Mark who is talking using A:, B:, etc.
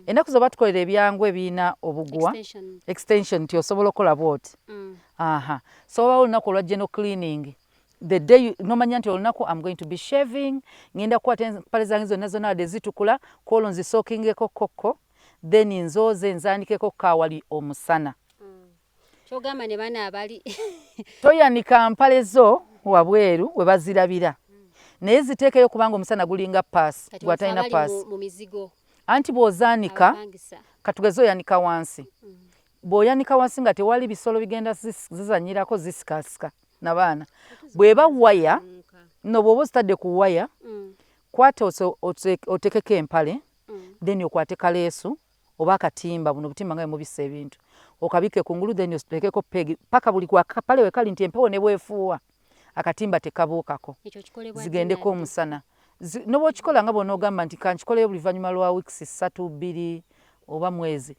A: Ennaku zo batukolera ebyangu ebirina obuguwa,
B: Extension.
A: Extension, nti osobola okukola bwoti. Aha, so wabawo olunaku olwa general cleaning, the day nomanya nti olunaku I'm going to be shaving, ngenda kukwata empale zange zonna zonna wadde zitukula, kwolwo nzisookingeko kokko, then nzooze, nzandikeko kaawali omusana.
B: Kyogamba ne bana abali
A: Toyanika mpale zo wabweru we bazirabira, naye ziteekeyo kubanga omusana gulinga paasi.
B: Kati
A: gwatalina
B: abali
A: paasi.
B: mu mizigo.
A: Anti bw'ozaanika,
B: abapangisa.
A: Katugeze oyanika wansi, bw'oyanika wansi nga tewali bisolo bigenda zizanyirako, zisikasika nabaana, bw'eba waya no, bw'oba ozitadde ku waya, kwata otekeko empale, then okwate kaleesu oba akatimba, buno butimba nga bwemubisa ebintu, okabike kungulu, then otekeko pegi paka buli kapale we kali, nti empewo ne bwefuuwa akatimba tekabuukako.
B: Ekyo kikolebwa
A: Zigendeko
B: ddi na ddi?
A: omusana. Nobwokikola nga bw'onoogamba nti kankikoleyo buli luvannyuma lwa weeks 3, 2 oba mwezi.